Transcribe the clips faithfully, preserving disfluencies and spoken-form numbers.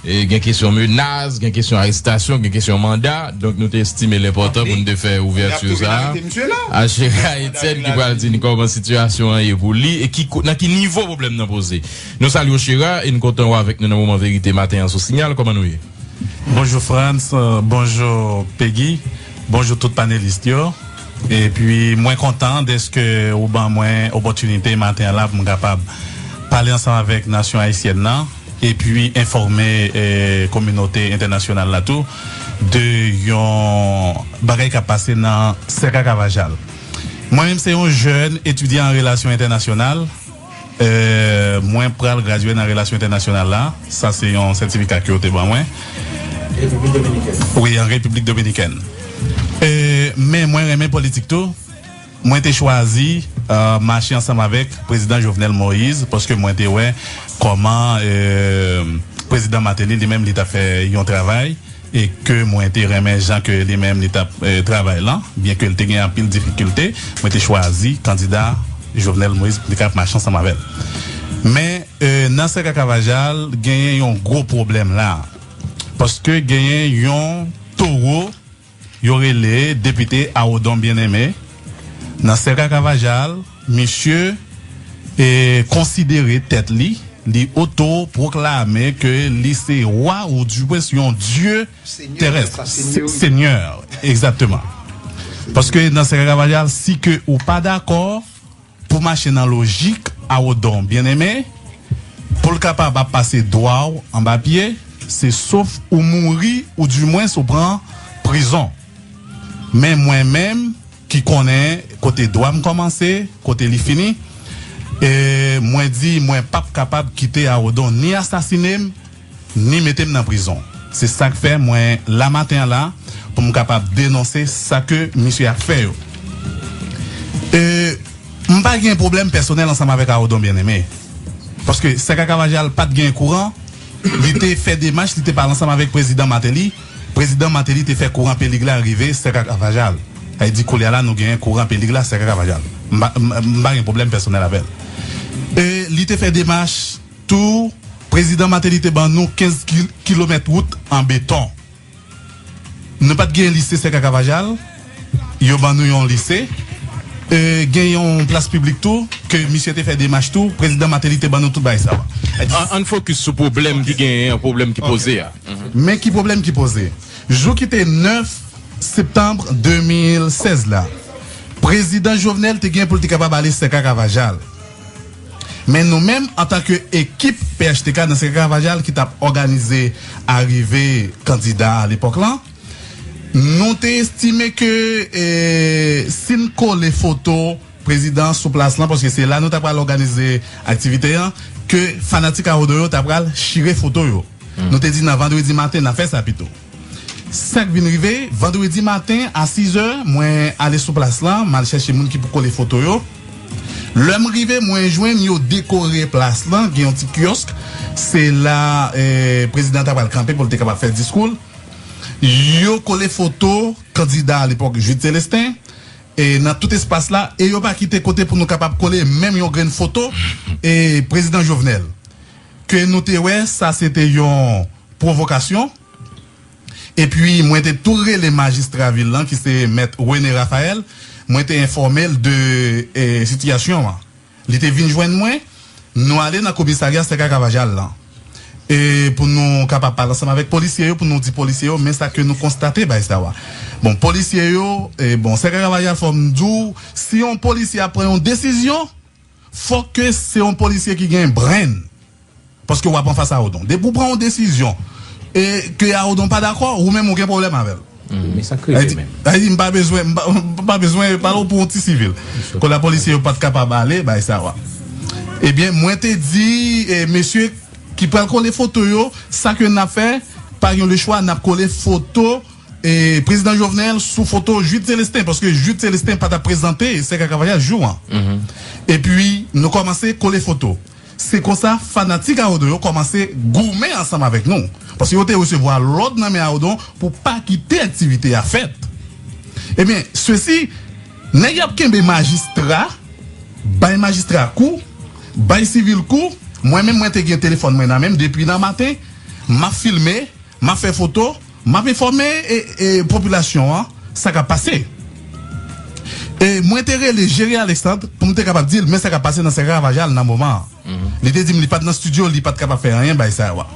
E gen kesyon menas, gen kesyon arestasyon, gen kesyon manda. Donk, nou te estime l enpòtan pou n te fè ouvèti sa a. A Chera Etienne ki pral di n kòman sitiyasyon an ye pou li e ki, nan ki nivo pwoblèm nan poze. Nou salye w, Chera, e n kontan w avèk nou nan Moman Verite maten an sou Signal. Kòman nou ye? Bonjou, Frantz. Euh, bonjou, Peggy. Bonjou, tout panelis yo. Epi, mwen kontan dèske ou ban mwen opòtinite maten an la pou m kapab pale ansanm avèk nasyon ayisyèn nan epi enfòme, eh, kominote entènasyonal la tou de yon bagay k ap pase nan Sèka Kavajal. Mwen menm, se yon jèn etidyan an relasyon entènasyonal. Eh, mwen pral gradye nan relasyon entènasyonal la. Sa se yon sètifika ke yo te ban mwen. Repiblik Dominikèn. Wi, an Repiblik Dominikèn. Eh, men mwen renmen politik tou. Mwen te chwazi, eh, mache ansanm avèk prezidan Jovenel Moïse, paske mwen te wè kòman, eh, prezidan Martelly li menm li t ap fè yon travay e ke mwen te renmen jan ke li menm li t ap, eh, travay lan, byen ke l te gen anpil difikilte, mwen te chwazi kandida Jovenel Moïse pou li t ap mache ansanm avè l. Men, eh, nan Sèka Kavajal, genyen yon gwo pwoblèm la, paske genyen yon towo yo rele depite Arodon Byen-Eme. Nan Sèka Kavajal, misye, eh, konsidere tèt li, li oto pwoklame ke li se wa ou dimwens yon dye terès. Senyè, egzakteman. Paske nan Sèka Kavajal, si ke ou pa dakò pou mache nan lojik Arodon Byen-Eme, pou l kapab ap pase dwa w anba pye, se sof ou mouri ou dimwens ou pran prizon. Men mwen menm, ki konnen kote dwa m kòmanse, kote li fini, e mwen di mwen p ap kapab kite Arodon ni asasine m, ni mete m nan prizon. Se sa k fè mwen la maten an la pou m kapab denonse sa ke misye ap fè yo. E m pa gen pwoblèm pèsonèl ansanm avèk Arodon Byen-Eme. Paske Sèka Kavajal pa t gen kouran, li te fè demach, li te pale ansanm avèk prezidan Martelly. Prezidan Martelly te fè kouran Pelig la rive Sèka Kavajal. Sa vle di koulye a la nou genyen kouran Pelig la Sèka Kavajal. M pa, m, m pa gen pwoblèm pèsonèl avè l. E li te fè demach tou, prezidan Martelly te ban nou kenz kil-, kilomèt wout an beton. Nou pa t gen lise Sèka Kavajal, yo ban nou yon lise. E, gen yon plas piblik tou, ke misye te fè demach tou, prezidan Martelly te ban nou tout bagay sa a. An, ann fokis sou pwoblèm ki genyen an, pwoblèm ki poze a. Men ki pwoblèm ki poze? Jou ki te nèf septanm de mil sèz la, prezidan Jovenel te gen pou l te kapab ale Sèka Kavajal. Men nou menm, antanke ekip P H T K nan Sèka Kavajal ki t ap òganize arive kandida a lepòk lan, nou te estime ke, e, si n kole foto prezidan sou plas lan, paske se la nou ta pral òganize aktivite an, ke fanatik Arodon yo ta pral chire foto yo. Nou te di nan vandredi maten, n a fè sa pito. Sa k vin rive, vandredi maten a sizè, mwen ale sou plas lan, m al chèche moun ki pou kole foto yo. Lè m rive, mwen jwenn yo dekore plas lan, gen yon ti kiyòsk. Se la, eh, prezidan ta pral kanpe pou l te kapab fè diskou l. Yo kole foto kandida alepòk, Jude Célestin, e nan tout espas la, e yo pa kite kote pou nou kapab kole menm yon grenn foto, e prezidan Jovenel. Ke nou te wè, sa se te yon pwovokasyon. Epi, mwen te tou rele majistra vil lan, ki se mèt René Raphaël, mwen te enfòme l de, eh, sitiyasyon an. Li te vin jwenn mwen, nou ale nan komisarya Sèka Kavajal lan. E pou nou kapab pale ansanm avèk polisye yo, pou nou di polisye yo, men sa ke nou konstate bay sa a. Bon, polisye yo, e bon, Sèka Kavajal, fò m di w, si yon polisye ap pran yon desizyon, fòk ke se yon polisye ki gen brenn. Paske w ap anfas Arodon. Depi w pran yon desizyon, e ke Arodon pa dakò, ou menm ou gen pwoblèm avè l. Men sa k rive menm. Sa vle di, m pa bezwen, m pa, m pa bezwen pale w pou yon ti sivil. Kote lapolisye yo pa t kapab ale, bay sa a. Ebyen, mwen te di, e, mesye ki pral kole foto yo, sa ke n ap fè, pa gen lechwa, n ap kole foto, e, prezidan Jovenel sou foto Jude Célestin, paske Jude Célestin pa t ap prezante Sèka Kavajal jou an. Epi, nou kòmanse kole foto. Se konsa, fanatik Arodon yo kòmanse goumen ansanm avèk nou. Paske yo te resevwa lòd nan men Arodon pou pa kite aktivite a fèt. Ebyen, sesi, nèg y ap kenbe majistra, bay majistra kou, bay sivil kou. Mwen menm, mwen te gen telefòn mwen nan men m depi nan maten. m ap filme, m ap fè foto, m ap enfòme e, e popilasyon an sa k ap pase. E mwen te rele Jerry Alexandre pou m te kapab di l men sa k ap pase nan Sè Karavajal nan moman an. Li te di m li pa t nan estidyo, li pa t kapab fè anyen bay sa yo a.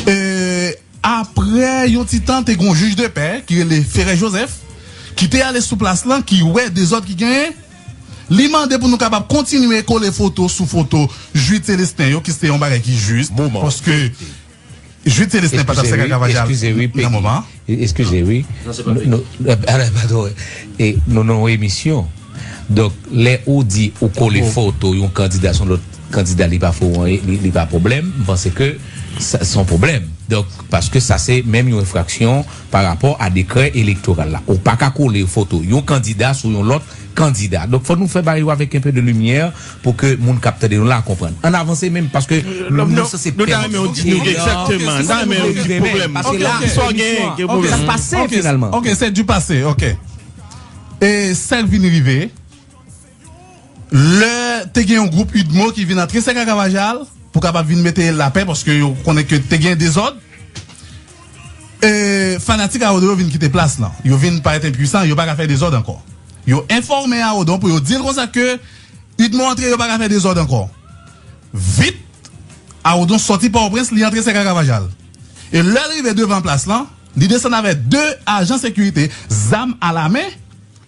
E apre yon ti tan, te gen yon jij de pè ki rele Ferre Joseph, ki te ale sou plas lan, ki wè dezòd ki genyen. Li mande pou nou kapab kontinye kole foto sou foto Jude Célestin yo, ki se yon bagay ki jis, paske Jude Célestin pa t ap Sè Karavajal nan moman an. Eskize, wi. Nou, nou, eh, padon, eh, nou nan yon emisyon. Donk, lè ou di ou kole foto yon kandida sou lòt kandida, li pa fo, li, li pa pwoblèm, m panse ke sa, se yon pwoblèm. Donk, paske sa se menm yon enfraksyon pa rapò a dekrè elektoral la. Ou pa ka kole foto yon kandida sou yon lòt kandida. Donk, fò nou fè bagay yo avèk enpe de limyè pou ke moun k ap tande nou la konprann. Ann avanse menm, paske nou, nou sanse pèmèt. Egzakteman. Sa menm ki pwoblèm. Paske la, sa k pase finalman. Ok, c'est du passé, ok. E sa k vin rive, lè te gen yon gwoup UDMO ki vin antre Sè Karavajal pou kapab vin mete lapè, paske yo konnen ke te gen dezòd, e fanatik Awodo yo vin kite plas lan. Yo vin parèt enpwisan, yo pa ka fè dezòd ankò. Yo enfòme Awodo pou yo di l konsa ke UDMO antre, yo pa ka fè dezòd ankò. Vit, Awodo sòti Pòtoprens, li antre Sè Karavajal. E lè l rive devan plas lan, li desann avèk de ajan sekirite, zam alamen,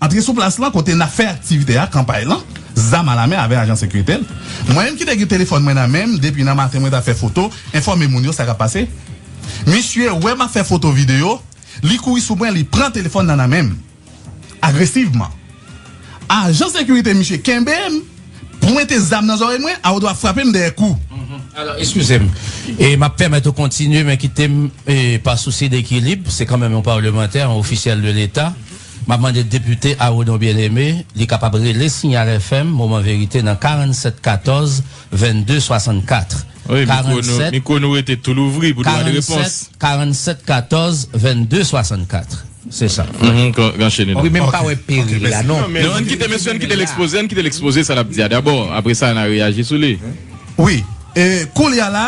antre sou plas lan kote n ap fè aktivite a, kanpay lan, zam alamen avèk ajan sekirite l. Mwen menm ki te gen telefòn mwen nan men m, depi nan maten mwen t ap fè foto, enfòme moun yo sa k ap pase. Misye wè m ap fè foto videyo, li kouri sou mwen, li pran telefòn nan nan men m. Agresivman. Ajan sekirite misye kenbe m, pwente zam nan zòrèy mwen, Awodo ap frape m dèyè kou. Alò, eskize m. E m ap pèmèt ou kontinye, men kite m, e, pa sousi dekilib, se kanmenm yon palmantè, yon ofisyèl de Leta. M ap mande depite Arodon Bien-Aimé, li kapab rele Signal F M, Moman Verite nan karannset katòz vennde swasannkat. Wi, mikwo nou, mikwo nou rete tou louvri pou dwa de repons. Karannset katòz vennde swasannkat. Se sa. Wi, men m pa wè peril la, non. Non, ann kite mesye, ann kite l ekspoze, ann kite l ekspoze sa l ap di a dabò. Apre sa, n a reyaji sou li. Wi. E, koulye a la,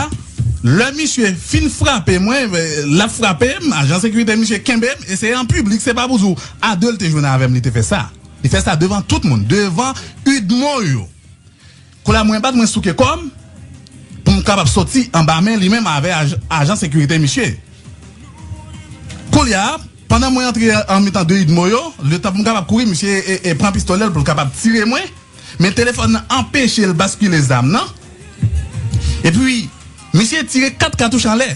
lè misye fin frape mwen, e, l ap frape m, ajan sekirite misye kenbe m, e se an piblik, se pa pou di w a de l te jwenn avè m, li te fè sa. Li fè sa devan tout moun, devan UDMO yo. Koulye a mwen bat, mwen souke kò m pou m kapab soti anba men li menm avè aj, ajan sekirite misye. Koulye a, pandan mwen antre an mitan de UDMO yo, letan pou m kapab kouri, misye e, e pran pistolè l pou l kapab tire mwen, men telefòn nan anpeche l baskile zam nan. Epi, misye tire kat katouch anlè.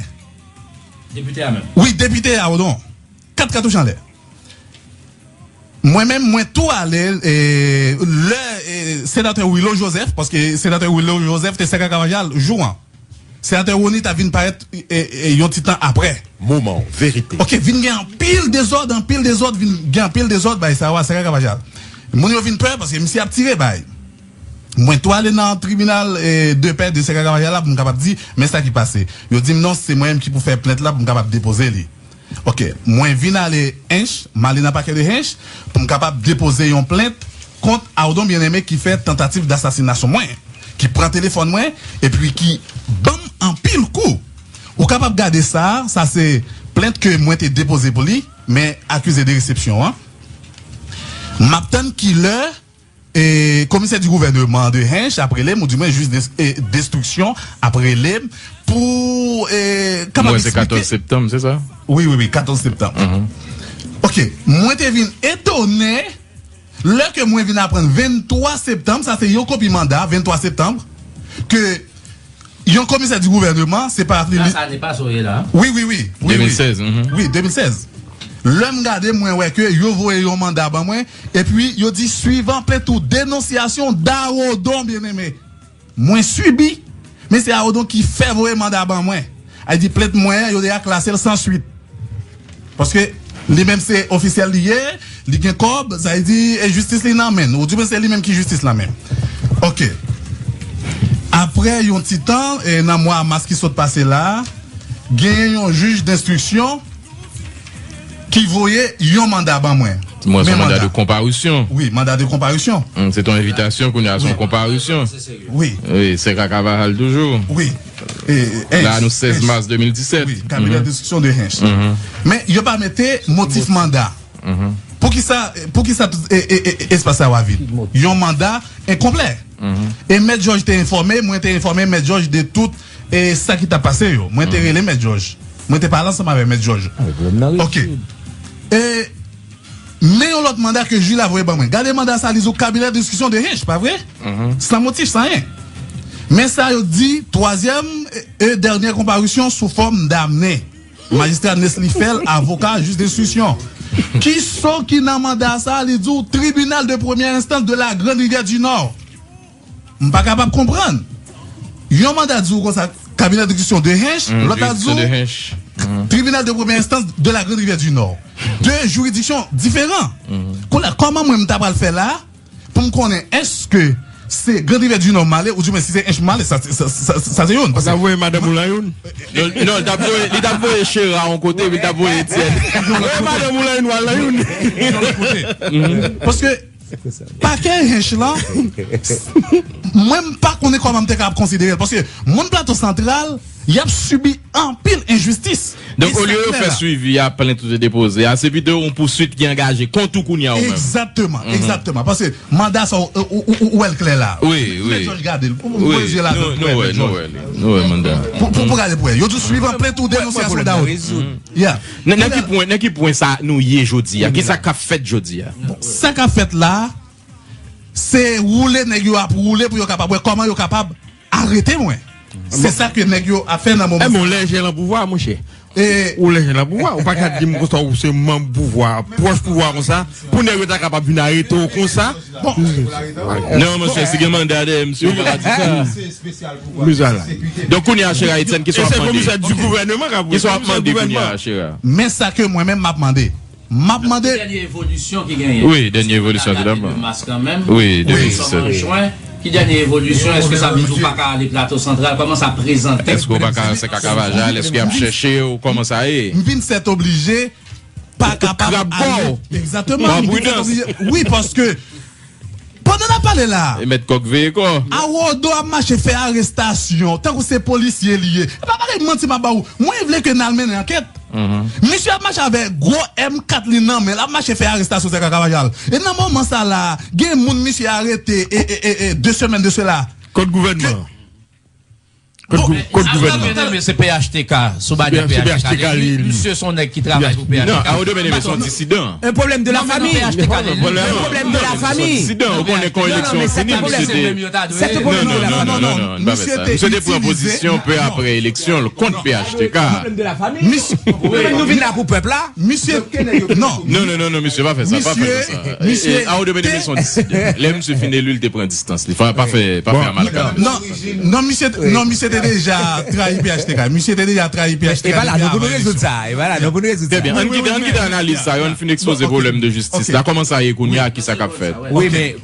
Depite a menm? Wi, depite a, Odon. Kat katouch anlè. Mwen menm, mwen tou ale, e, lè, e, senatè Willo Joseph, paske senatè Willo Joseph te Sè Karavajal jou an. Senatè Rony t ap vin parèt, e, e, yon ti tan apre. Moman verite. Ok, vin gen anpil dezòd, anpil dezòd, vin gen anpil dezòd, bay sa yo a Sè Karavajal. Moun yo vin pè paske misye ap tire bay. Mwen tou ale nan tribinal, e, de pè de Sè Karavajal la pou m kapab di, men sa ki pase. Yo di m non, se mwen menm ki pou fè plent la pou m kapab depoze li. Ok, mwen vin ale Ench, m ale nan pakè de Ench pou m kapab depoze yon plent kont Arodon Bien-Aimé ki fè tantativ dasasinasyon mwen, ki pran telefòn mwen, epi ki ban m anpil kou. Ou kapab gade sa, sa se plent ke mwen te depoze pou li, men akize de resepsyon an. M ap tann ki lè e, komisè di gouvèneman de Ench ap rele m, oudimwen jij de, e, denstriksyon ap rele m pou, e, kapab eksplike. Mwen se katòz septanm, se sa? Wi, wi, wi, katòz septanm. Ok, mwen te vin etone lè ke mwen vin aprann venntwa septanm, sa se yon kopi manda, venntwa septanm, ke yon komisè di gouvèneman, se pa li. Sa, sa ne pa soye la. Wi, wi, wi. Wi, wi. De mil sèz. Wi, de mil sèz. Lè m gade, mwen wè ke yo voye yon manda ban mwen, epi yo di, suivant plainte ou dénonciation d'Arodon Bien-Aimé. Mwen sibi, men se Arodon ki fè voye manda ban mwen. A di plent mwen, yo deja klase l san swit. Paske li menm se ofisyèl li ye, li gen kòb, sa vle di, e jistis li nan men l. Oudimwen se li menm ki jistis lan menm. Ok. Apre yon ti tan, e, nan mwa mas ki sot pase la, genyen yon jij denstriksyon ki voye yon manda ban mwen. Mwen se yon manda de konparisyon. Wi, manda de konparisyon. Se t yon envitasyon, kounye a se yon konparisyon. Wi. Wi, se Kaka Vahal toujou. Wi. E, e, Hinche. La, nou sèz mas de mil disèt. Wi, kabinè d'instriksyon de Hinche. Men, yo pa mete motif manda. Poukisa, poukisa tout, e, e, e, espas sa yo a vid? Yon manda enkonplè. E Mèt Jòj te enfòme, mwen te enfòme Mèt Jòj de tout, e, sa ki t ap pase yo. Mwen te rele Mèt Jòj. Mwen te pale ansanm avèk Mèt Jòj. Ah, men pwoblèm nan rezoud. E, men yon lòt manda ke jij la voye ban mwen. Gade manda sa, li di w kabinè d'instriksyon de Hinche, pa vre? San motif, san anyen. Men sa yo di, twazyèm e, e dènyè konparisyon sou fòm damne. Majistra Nesly Fèl, avoka, jij d'instriksyon. Ki so ki nan manda sa, li di w tribunal de première instance de la Grande Rivière du Nord. M pa kapab konprann. Yon manda di w konsa, cabinet d'instruction de Hinche, lòt la di w tribunal de première instance de la Grande Rivière du Nord. De jiridiksyon diferan. Kounye a, kòman mwen m ta pral fè la pou m konnen èske se Grande Rivière du Nord m ale, oudimwen si se Hinche m ale, sa, sa, sa, sa se youn. Paske sa voye madanm ou lan youn. Non, non, li t ap voye, li t ap voye Chera yon kote, epi li t ap voye Etienne. Voye madanm ou lan youn, w al lan youn. Paske pakè Hinche lan, mwen m pa konnen kòman m te kapab konsidere l. Paske moun Plato Santral, y ap sibi anpil enjistis. Donk, olye yo fè swivi a, plent ou te depoze a, se pito yon pouswit ki angaje kont ou kounye a ou menm. Egzakteman, egzakteman. Paske manda sa, ou, ou, ou, ou wè l klè la. Wi, wi. Mèt Jòj gade l. Ou voye zye ladan l pou wè Mèt Jòj. Nou wè li, nou wè manda. Pou, pou, pou gade pou wè. Yo di w swivan plent ou denonsyasyon dawòt. Yeah. Nan, nan ki pwen, nan ki pwen sa nou ye jodi a? Kisa k ap fèt jodi a? Bon, sa k ap fèt la, se woule nèg yo ap woule pou yo kapab wè kòman yo kapab arete mwen. Se sa ke nèg yo ap fè nan moman sa. Ou lèje lan pouvwa, monchè. Ou lèje lan pouvwa. Ou pa ka di m konsa ou se manm pouvwa, pwòch pouvwa konsa, pou nèg yo ta kapab vin arete w konsa. Non, monchè, si gen manda dèyè misye, ou pa ka di sa. Misye la. Donk, kounye a, Chera Etienne, kisa w ap mande? Kisa w ap mande kounye a, Chera? Men sa ke mwen menm m ap mande. M ap mande. Dènye evolisyon ki genyen. Wi, dènye evolisyon, tou dabò. Wi, de mas kanmenm. Wi, de mas. Ki dènye evolisyon? Èske sa vle di w pa ka ale Plato Santral? Kòman sa prezante? Èske w pa ka al Sèk a Kavajal? Èske y ap chèche w? Kòman sa ye? M vin sètoblije pa kapab ale. Egzakteman. Pran pridans. Wi, paske pandan n ap pale la, e mèt kòk veye kò. Awodo ap mache fè arestasyon, tankou se polisye li ye. E pa bagay manti m ap ba ou. Mwen vle ke n al mennen ankèt. Misye ap mache avèk gwo M kat li nan men l, ap mache fè arestasyon Sèk a Kavajal. E nan moman sa la, gen moun misye arete, e, e, e, e, de semèn de sela. Kot gouvènman? Kot gou-, kot gouvènman? Byeneme, se P H T K, sou banyè P H T K li ye. Misye se yon nèg ki travay pou P H T K. Non, Awodo Byeneme se yon disidan. Un problème de la famille. Un problème de la famille. Disidan, ou konnen kon eleksyon an fini, misye te... C'est un problème de la famille. Non, non, non, non, non, non, misye te pran pozisyon pè aprè eleksyon l kont P H T K. Misye, nou vin la pou pèp la. Misye, non. Non, non, non, non, misye pa fè sa, pa fè sa. Misye, misye, Awodo Byeneme se yon disidan. Lè misye fin eli, li te pran distans li. Pa, pa fè, pa fè amalgam. Non, non, misye, non, misye te deja trayi P H T K. Misye te deja trayi P H T K. E pa la, nou pou nou rezoud sa. E pa la, nou pou nou rezoud sa. Trè byen. Ann kite, ann kite analiz sa yo, ann fin ekspoze pwoblèm de jistis la. Kòman sa ye kounye a, kisa k ap fèt? Wi, men,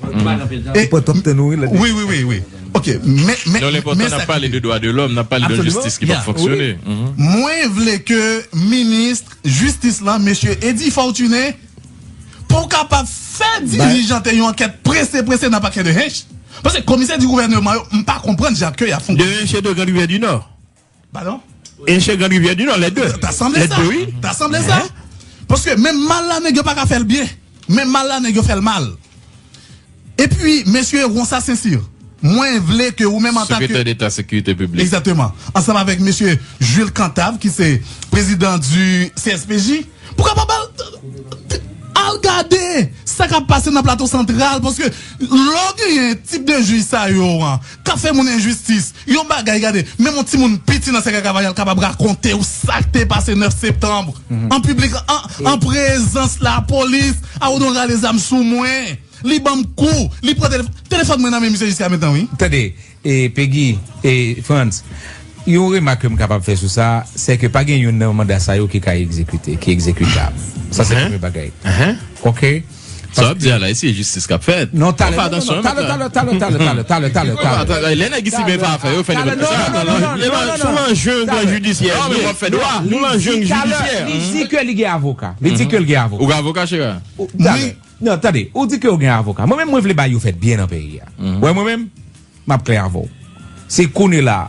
wi, wi, wi, wi. Ok, men, men, non, l enpòtan, n ap pale de dwa de lòm, n ap pale de yon jistis ki p ap fonksyone. Mwen vle ke minis jistis lan, mesye Eddy Fortuné, pou w kapab fè dilijante yon ankèt prese, prese nan pakè de Hinche. Paske komisè di gouvènman yo, m pa konprann jan ke y ap fonksyone. De Hinche e de Grande Rivière du Nord. Padon? Hinche e Grande Rivière du Nord, les deux. Ta sanble sa. Les deux, wi. Ta sanble sa. Paske menm mal la, nèg yo pa ka fè l byen. Menm mal la, nèg yo fè l mal. Epi, mesye Ronsard St-Cyr, mwen vle ke ou menm antanke Sekretè Deta Sekirite Piblik. Egzakteman. Ansanm avèk mesye Jules Cantave, ki se prezidan du C S P J, pou kapab al, al gade sa k ap pase nan Plato Santral, paske lè w genyen tip de jij sa yo an, k ap fè moun enjistis, yon bagay, gade, menm yon timoun piti nan Sèk a Kavajal kapab rakonte w sa k te pase nèf septanm, an piblik, an, an prezans lapolis, Awodo rale zam sou mwen, li ban m kou, li pran telefòn, telefòn mwen nan men misye jiska mentan, wi. Tande, e, Peggy, e, Frantz, yon remak ke m kapab fè sou sa, se ke pa gen youn nan manda sa yo ki ka egzekite, ki egzekitab. Sa se premye bagay. Ok? Sa w ap di a la, e se jistis k ap fèt. Non, talè, non, non, talè, talè, talè, talè, talè, talè, talè, talè. Lè nèg isi ben pa fè, yo fè nenpòt sa. Non, non, non, non, non, non, non. Se yon lanjeng jidisyè. Non, men w ap fè dwa. Nou lanjeng jidisyè. Li di ke li gen avoka. Li di ke l gen avoka. Ou gen avoka, Chera? Talè. Non, tande, ou di ke ou gen avoka. Mwen menm, mwen vle bagay yo fèt byen nan peyi a. Wè, mwen menm, m ap klè avè w. Se kounye la,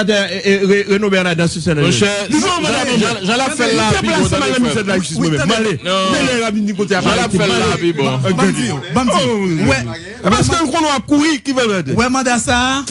senatè, e, e, Re- Reno Bernard nan sesyon nan. Monchè, jan l ap fè l la pi bon, tande frè m. Jan l ap fè l la pi bon. Paske l konnen w ap kouri, ki fè l rete. Wè manda sa a,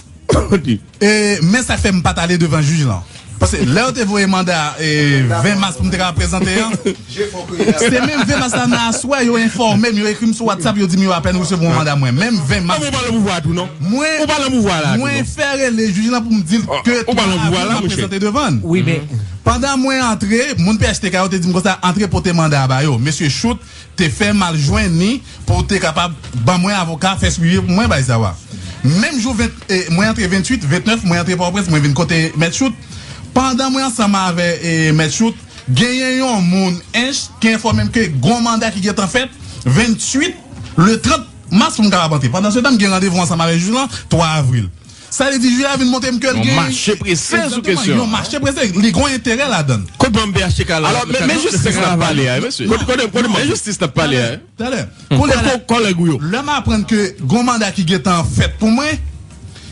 e, men sa k fè m pa t ale devan jij lan. Paske lè yo te voye manda, e, ven mas pou m te ka prezante an, se menm ven mas la nan aswè, yo enfòme m, yo ekri m sou WhatsApp, yo di m yo apèn resevwa yon manda mwen. Menm ven mas. Ou pa nan pouvwa a tou, non? Mwen, ou pa nan pouvwa a la tou, non? Mwen fè rele jij lan pou m di l ke twa avril m ap prezante devan l. Wi, men pandan mwen antre, moun P H T K yo te di m konsa, antre pote manda a ba yo. Mesye Choute te fè m al jwenn li pou te kapab ban mwen avoka, fè swivi pou mwen, bay sa wa. Menm jou ven, e, mwen antre venntuit, vennèf, mwen antre Pòtoprens, mwen vin kote Mèt Choute. Pandan mwen ansanm avè, e, Mèt Choute, genyen yon moun, Ench, ki enfòme m ke gon manda ki gentan fèt, venntuit, le trant mas pou m kapab antre. Pandan se tan, m gen randevou ansanm avè jij lan, twa avril. Sa vle di, jwi a vin montre m ke l gen. Yon mache prese sou kesyon. Yon mache prese. Li gen yon enterè ladan l. Kot manm P H T K la? Alò, men jistis n ap pale a, mesye. Kote, kote, kote manm? Men jistis n ap pale a. Talè. Kote kòlèg ou yo? Lè m aprann ke gon manda ki gentan fèt pou mwen,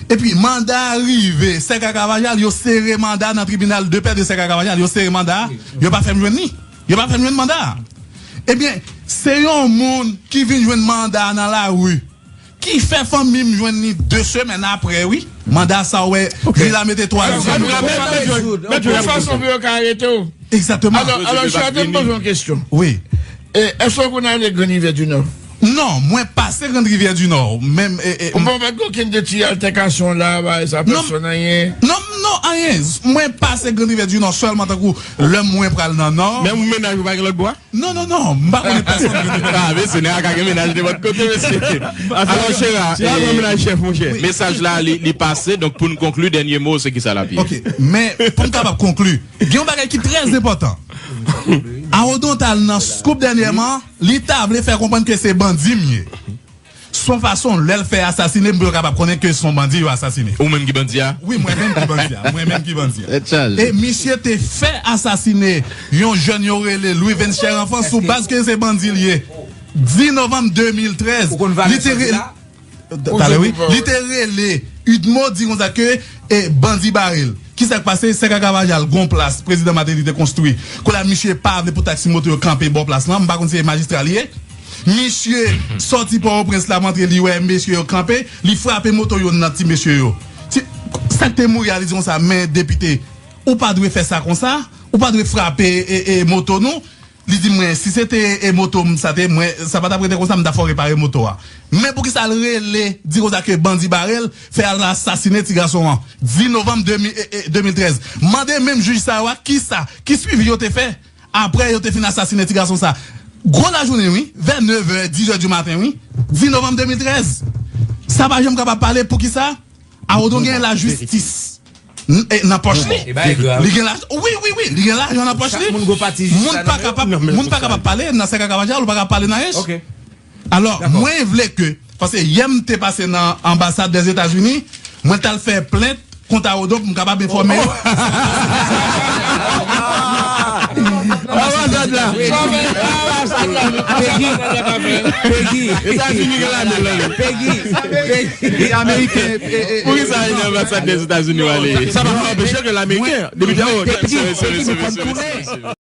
epi manda a rive, Sèka Kavajal, yo sere manda nan tribinal de pè de Sèka Kavajal, yo sere manda a, yo pa fè m jwenn li. Yo pa fè m jwenn manda a. Ebyen, se yon moun ki vin jwenn manda a nan lari. Ki fè fanmi m jwenn li de semèn apre, wi. Manda sa w wè, li la mete twa jou. Mèt Jòj, mèt Jòj, fason pou yo ka arete w. Egzakteman. Alò, alò, Chante, m poze yon kesyon. Wi. E, èske w konn ale Grann Rivyè di Nò? Non, mwen pase Grann Rivyè di Nò. Menm, e, e, ou pa gen okenn de ti altèkasyon la, bagay sa, pèsòn, anyen? Non, non, anyen. Mwen pase Grann Rivyè di Nò sèlman tankou lè mwen pral nan Nò. Menm ou mennaj ou pa gen lòt bò? Non, non, non, m pa konnen pèsonn ki te konn. Ah, mesye, nèg la ka gen mennaj nenpòt kote, mesye. Alò, Chera, Chera, eh, gen mennaj chèf, monchè. Mesaj la, li, li pase, donk pou n konkli, dènye mo, se kisa l ap ye? Ok, men pou m kapab konkli, gen yon bagay ki trè enpòtan. Arodon t al nan Scoop dènyèman, li ta vle fè konprann ke se bandi m ye. Son fason, lè l fè asasine, m pou yo kapab konnen ke son bandi yo asasine. Ou menm ki bandi a? Wi, mwen menm ki bandi a. Mwen menm ki bandi a. Tèt chaje. E misye te fè asasine yon jèn yo rele Louis Vencher Enfant sou baz ke se bandi l ye. Dis novanm de mil trèz, li te rele, talè wi, li te rele Udmo di konsa ke, e, bandi bare l. Kisa k pase? Sèka Kavajal, gon plas prezidan Martelly te konstwi. Kounye a misye pa vle pou taksi moto yo kanpe bò plas lan. M pa konn si se majistra li ye. Misye sòti Pòtoprens la, rantre, li wè mesye yo kanpe, li frape moto youn nan ti mesye yo. Ti, sa k te mouri a, li di konsa, men depite, ou pa dwe fè sa konsa, ou pa dwe frape, e, e, moto nou. Li di mwen, si se te, e, moto m, sa te, mwen, sa pa t ap rete konsa, m ta fè w repare moto a. Men poukisa l rele, di konsa ke bandi bare l, fè al asasine ti gason an, dis novanm de mil, e, e, de mil trèz. Mande menm jij sa yo a, kisa, ki swivi yo te fè? Apre yo te fin asasinen ti gason sa. Gwo lajounen wi, vè nevè, dis è di maten wi, dis novanm de mil trèz. Sa pa janm kapab pale, poukisa? Arodon gen lajistis n-, e, nan pòch li. Li gen laj-, wi, wi, wi, li gen lajan nan pòch li. Moun pa kapab, moun pa kapab pale nan Sèka Kavajal, ou pa kapab pale nan H. Alò, mwen vle ke, paske yè m te pase nan anbasad Dèzetazini, mwen t al fè plent kont Arodon pou m kapab enfòme yo. Anbasad la. Pegi, Pegi. Etazini gen lame l. Pegi, Pegi. Ameriken. Poukisa al nan anbasad Dèzetazini w ale? Sa pa anpeche ke l ameriken. Depi, oh, Pegi, Pegi, nou konn tounen.